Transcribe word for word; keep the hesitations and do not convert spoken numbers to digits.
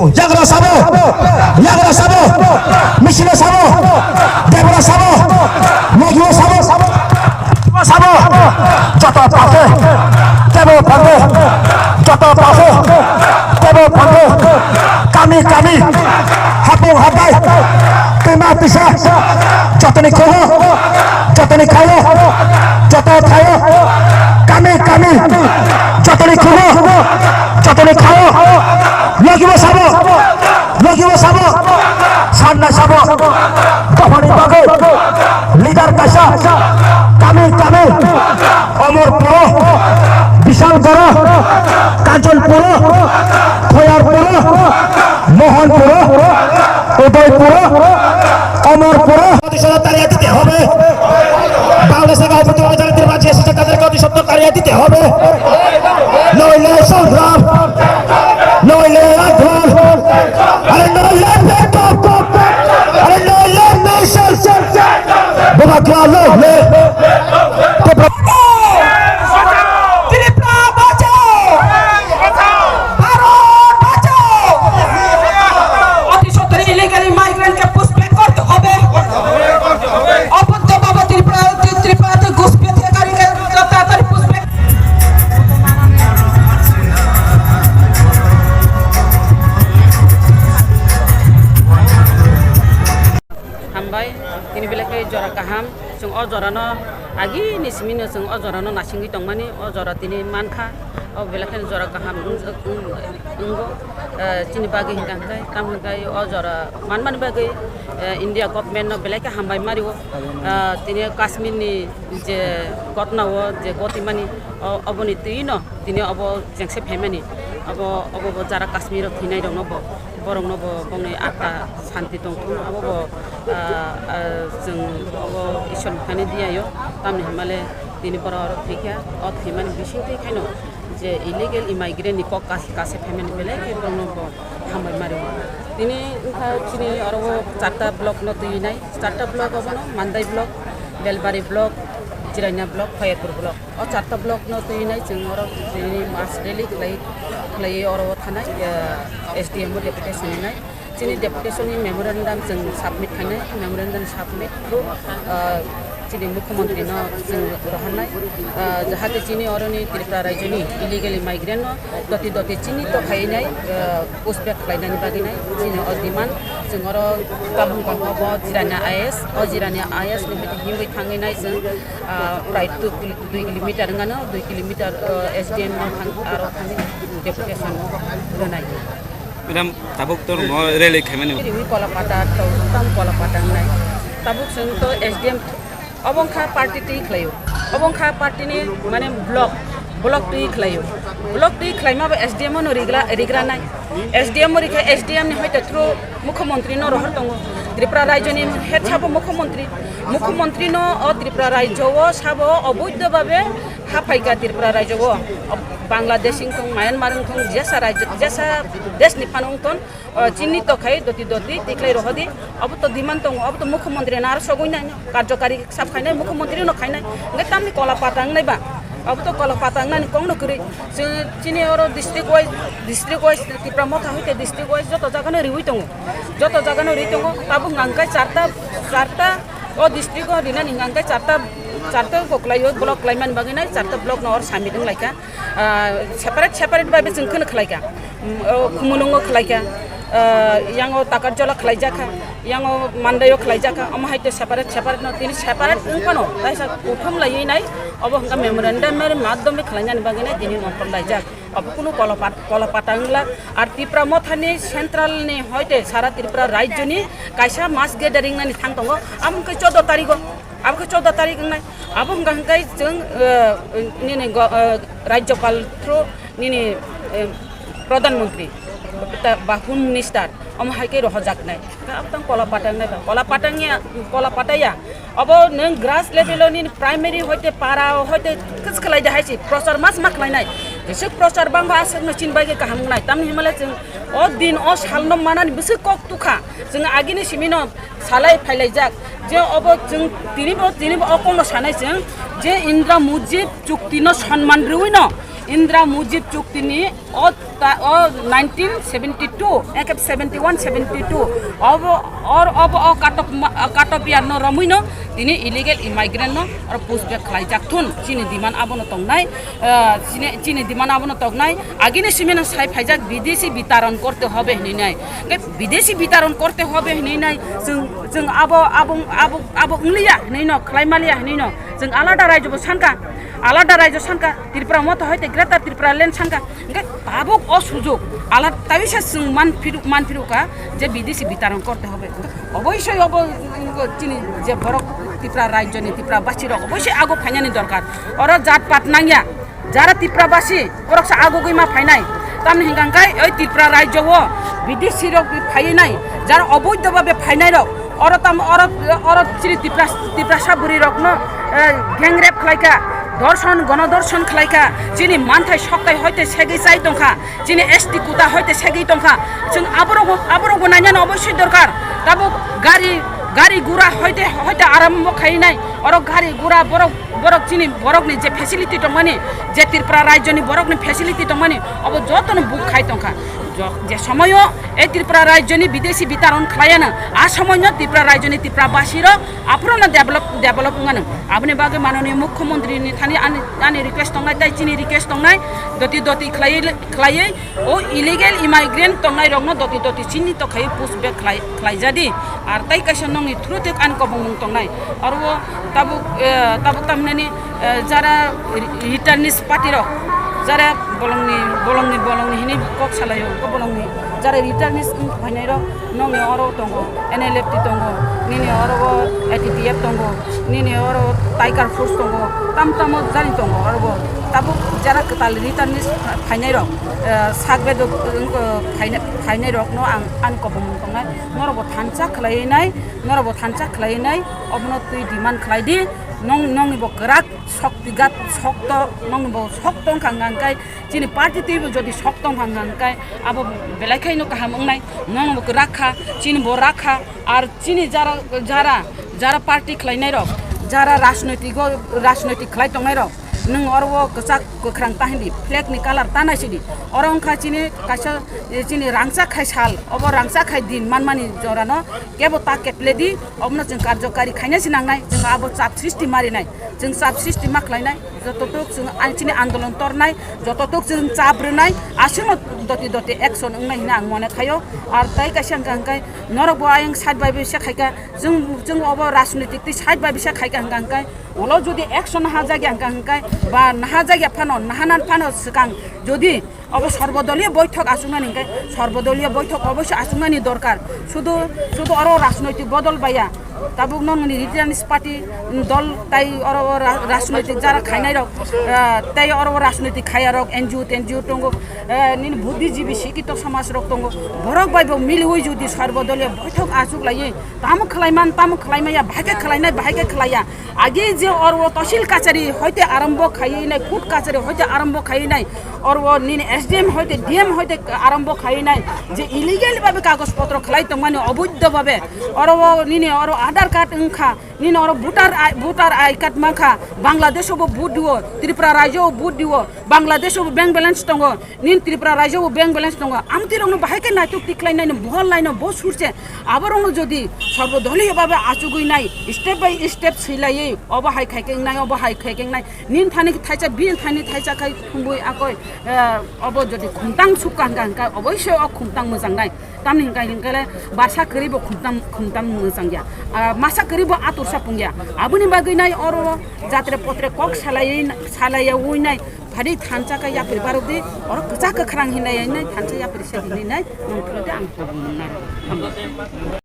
Jagra sabo, Yagra sabo, Misilo sabo, Debra sabo, Logio sabo, sabo, sabo, joto pase, tebo pande, joto pase, tebo pande, kami kami, hapung hapai, tuma tisa, jotoni khoho, jotoni khayo, joto thayo, kami kami, jotoni khoho, jotoni khayo. Logibo sabo, logibo sabo, sanna sabo, dophani bagwi leader kaisa, kami kami, Omor Puro, Bishal Goro, Kajol Puro, Thoyar Puro, Mohan Puro, Udoy Puro, Omor Puro. প্রতিশোধ তাড়িয়ে দিতে হবে। বাংলাদেশে গাঁও প্রতিবাদ জানাতে বাজিয়ে এসেছে তাদেরকে অতি সত্বর তাড়িয়ে দিতে হবে। নইলে সংগ্রাম, নইলে আন্দোলন, আরে নইলে বিক্ষোভ, আরে নইলে মিছিল, বোমা খেলা লড়লে। ত্রিপুরা বাঁচাও! ভারত বাঁচাও! অতি সত্বর ইলিগাল মাইগ্রেন্টকে পুশব্যাক করতে হবে। অবৈধভাবে ত্রিপুরা, ত্রিপুরাতে ঘুষপেঠিকারীকে তাড়াতাড়ি pushback. Hambai, tini belai khe jora kaham. Chwng o jorano agini simino chwng o jorano nasingwi tongmani. O jora tini mankha, o belai kheno jora kaham wng-, wng-, wngo. Eh, chini bagwi hinkha hinkhe, tamo hinkhe o jora manmani bagwi, eh, India government no belai khe hambai mario. Eh, tini Kashmir ni je ghotna o je ghotimani, o-, oboni twi no tini obo chengse phaimani. Obo, obo bo jara Kashmir o thwinai rokno bo, borokno bo bongni atta santi tongthung, abo bo, ah, ah, chwng abo Ishwar ni thani diyayo, tamni hwnmale tini borok oro thwikha, o thwimani bisingtwi khaino je illegal immigrant ni kok kas-, kase phaimani belai khe borokno bo hambai mario. Tini wngkha chini oro o charta block no twinai, charta block obono Mandai block, Belbari block, Jirania block, Khairpur block. O charta block no twi nai chwng oro tini mass rally khlai, khlaiwi oro o thanai, eh, S D M o deputation hinai. Chini deputation ni memorandum chwng submit khainai, memorandum submit through, eh, chini mukhyamantri no chwng rohornai, eh, jahate chini oro ni Tripura rajyo ni illegal migrant no doti doti chini to khainai, eh, pushback khlainani bagwi nai chini o demand. Chwng oro tabuk tongkha bo Jirania I A S, o Jirania I A S ni himwi thangwi nai chwng. Ah, prai two kil-, dui kilometer wngano, dui kilometer, ah, S D M no thang, aro thangwi deputation rwnai. Madam, tabuk to rwngo rally khaimani. Riwi Kolapata to, tam Kolapata wngnai. Tabuk chwng to S D M, obo wngkha party twi khlaio. Obo wngkha party ni, mane, block, block twi khlaio. Block twi khlaima bo S D M no rigra, rigranai. S D M o rikha, S D M ni hoite through Mukhyamantri no rohor tongo. Tripura rajyo ni head sabo Mukhyamantri. Mukhyamantri no o Tripura rajyo o sabo oboidho babe haphaikha Tripura rajyo o. Bangladesh wngthong, Myanmar wngthong, jesa rajyo, jesa desh ni phano wngthon, o, chini to khai doti doti tikhlai rohodi. Obo to demand tongo, obo to Mukhyamantri no aro sogwi nai karjokari sab khainai, Mukhyamantri no khainai. Hwnkhe tamni Kolapata wngnai ba? Obo to Kolapata wngnani kok no kwrwi. Chini oro district wise, district wise Tipra Motha hoite district wise joto jaga no riwi tongo. Joto jaga no riwi tongo. Tabuk hwnkha hwnkhe charta, charta, o district o rinani hwnkha hwnkhe charta, charta bo kwlaio, block kwlaimani bagwi nai charta block no oro submit wnglaikha. Ah, separate, separate bai chwng kheno khlaikha. Mm, o Khumulwngo khlaikha, ah, yango Takarjola khlaijakha, yango Mandaio khlaijakha, omo hai to separate, separate no, tini separate wng phano, kaisa kuthum laiwi nai, obo hwnkha memorandum ni madhyome khlainani bagwi nai tini mokol laijak. Obo kunu Kolopat-, Kolapata wngla, ar Tipra Mothani central ni hoite sara Tripura rajyo ni kaisa mass gathering nani thang tongo, amo wngkha choudo tarigo. Abo khe choudo tarik wngnai. Abo hwnkha hwnkhe chwng, eh, nini go-, eh, Rajyapal through nini, eh, Pradhan Mantri ta ba Home Minister omo hai khe rohorjaknai. Khe abo tang Kolapata wngnai ba. Kolapata wngya, Kolapata ya. Abo nwng grass level o nini primary hoite para o hoite kis khlai de hai se prochar mas ma khlainai. Jesuk prochar bangkha aswkno chini bagwi kaham wngnai. Tamni hwnmale chwng o din o salno manani bwswk kok tukha. Chwng agini simino salai phailaijak je obo chwng tinibo, tinibo o kokno sanai chwng je Indra Mujib chukti no sonman rwino, Indra Mujib chuktini o ta-, o nineteen seventy two, ekep seventy one, seventy two, obo, or, obo o katop ma-, katop yarno romwino tini illegal immigrant no or push back khlaijak thun chini demand abono tongnai, ah, chini, chini demand abono tongnai. Agini simeno sai phaijak bidesi bitaron korte hobe hinwi nai. Hingke bidesi bitaron korte hobe hinwi nai. Chwng, chwng abo, abo, abo, abo wngliya hinwi no, khlai maliya hinwi no. Chwng alada raijo bo sanka, alada raijo sanka, Tripura moto hoite Greater Tripura Land sanka. Hingke tabuk o sujuk, ala taisa chwng man phiru, man phiru ka je bidesi bitaron korte hobe. Oboisoi obo chini je borok Tripura raijo ni Tripura basi rok oboisoi ago phainani dorkar. Oro jat pat nangya. Jara Tripura basi, borok sa agugui ma phainai. Tamni hingka hingkai, oi Tripura raijo o, bidesi rok phaiwi nai. Jara oboido babe phainai rok, oro tam, oro, oro chini Tripura, Tripura sa bwrwi rok no, eh, gang rape khlaika, dorson, gono dorson khlaika, chini manthai soktai hoite segwi chai tongkha, chini S T kuta hoite segwi tongkha. Chwng aborok, aborok bo nainani oboisoi dorkar. Tabuk gari, gari gura hoite, hoite arambo khainai, oro gari gura borok Borok chini borokni je facility tongmani, je Tripura rajyoni borokni facility tongmani, obo jotono book khai tongkha. Jo-, je somoyo ei Tripura rajyoni bidesi bitaron khlaiyano, a somoino Tripura rajyoni Tripura basirok aphuru no develop, develop wngmano. Aboni bagwi manoniyo mukhyamantri ni thani ani, ani request tongnai, tei chini request tongnai, doti doti khlaiwi, khlaiwi o illegal immigrant tongnai rokno doti doti chini to khai push back khlai, khlaijadi. Ar tai kaisa nokni through te ani kobongmung tongnai. Aro o tabuk, eh, tabuk tamhinani, eh, jara re-, returnees party rok, jara bolongni, bolongni, bolongni hinwi kok salaio, ko bolongni jara returnees wng phainai rok nokni oro tongo, N L F T tongo, nini oro o A T P F tongo, nini oro Tiger Force tongo, tam tamo jani tongo oro o. Tabuk jara kwtal returnees phainai rok, eh, sak bedok wng, eh, phainai, phainai rokno ang ani kobongmung tongnai. Norokbo thansa khlaiwi nai, norokbo thansa khlaiwi nai, obono twi demand khlai di, nong, nongni bo kwrak sokti gat sokto, nongni bo sokto wngkha hwnka hwnkhe, chini party twibo jodi sokto wngkha hwnka hwnkhe, abo belai khaino kaham wngnai, nongni bo kwrak kha, chini bo rak kha, ar chini jara, jara, jara party khlainai rok, jara rajnoitiko, rajnoitik khlai tongnai rok, nwng oro o kwchak kwkhrang ta hindi, flag ni colour ta naisidi. Oro wngkha chini kaisa, eh, chini rangchak khai sal, obo rangchak khai din manmani jorano kebo ta keple di, obono chwng karjokari khaina se nangnai, chwng abo chap sristi marinai, chwng chap sristi ma khlainai, jototok chwng an-, chini andolon tornai, jototok chwng chap rwnai, aswkno doti doti action wngnai hwnwi ang mone khaio. Ar tai kaisa hwnka hwnkhe norokbo ayang side by bisa khaika, chwng, chwng obo rajnitik twi side by bisa khaika hwnka hwnkhe, Ulo jodi action naha jagya hwnka hwnkhe, ba naha jagya phano, naha nan phano swkang jodi obo sorbodoliyo boithok achuknani hwnkhe, sorbodoliyo boithok oboisoi achuknani dorkar. Sudu, sudu oro rajnoitik bodol baiya. Tabuk nongni returnees party dol tai oro ra-, rajnoitik jara khainai rok, ah, tai oro rajnoitik khaya rok, N G O, T N G O tongo, eh, nini buddhijibi sikito samaj rok tongo. Borok bai bo miliwi jodi sorbodoliyo boithok achuk laiwi, tamo khlaiman, tamo khlaimaya, bahai khe khlainai, bahai khe khlaiya. Agi je oro tosil kachari hoite arombo khaiwi nai, court kachari hoite arombo khaiwi nai, oro nini S D M hoite, D M hoite arombo khaiwi nai, je illegal babe kagoj potro khlai tongmani oboidho babe, oro nini oro Aadhaar card wngkha, nini oro voter I-, voter I card mankha, Bangladesh o bo vote diwo, Tripura rajyo o vote diwo, Bangladesh o bo bank balance tongo, Nini Tripura rajyo bo bank balance tongo. Amtwi rokno bahai khe naituk tiklai naino, bohol naino, bo surse. Abo rokno jodi sorbodoliyo babe achugwi nai, step by step swilaiwi, obo hai khai khe wngnai, obo hai khai khe wngnai. Nini thani thaisa, bini thani thaisa khai thumwi akoi, eh, obo jodi khumtang sukha hwnka hwnka, oboisoi o khumtang mwchang nai. Tamni hwnka hwnkhe le basa kwrwi bo khumtam, khumtam mwchang ya. Ah, masa kwrwi bo atur sapung ya. Aboni bagwi nai oro jatre potre kok salaiwi, salaiyawi nai. Phadi thansa khe yapri barok di, oro kwchak kwkhrang hinai nai, thansa yapri se hinai nai, nongphuru de ang tongmung nai.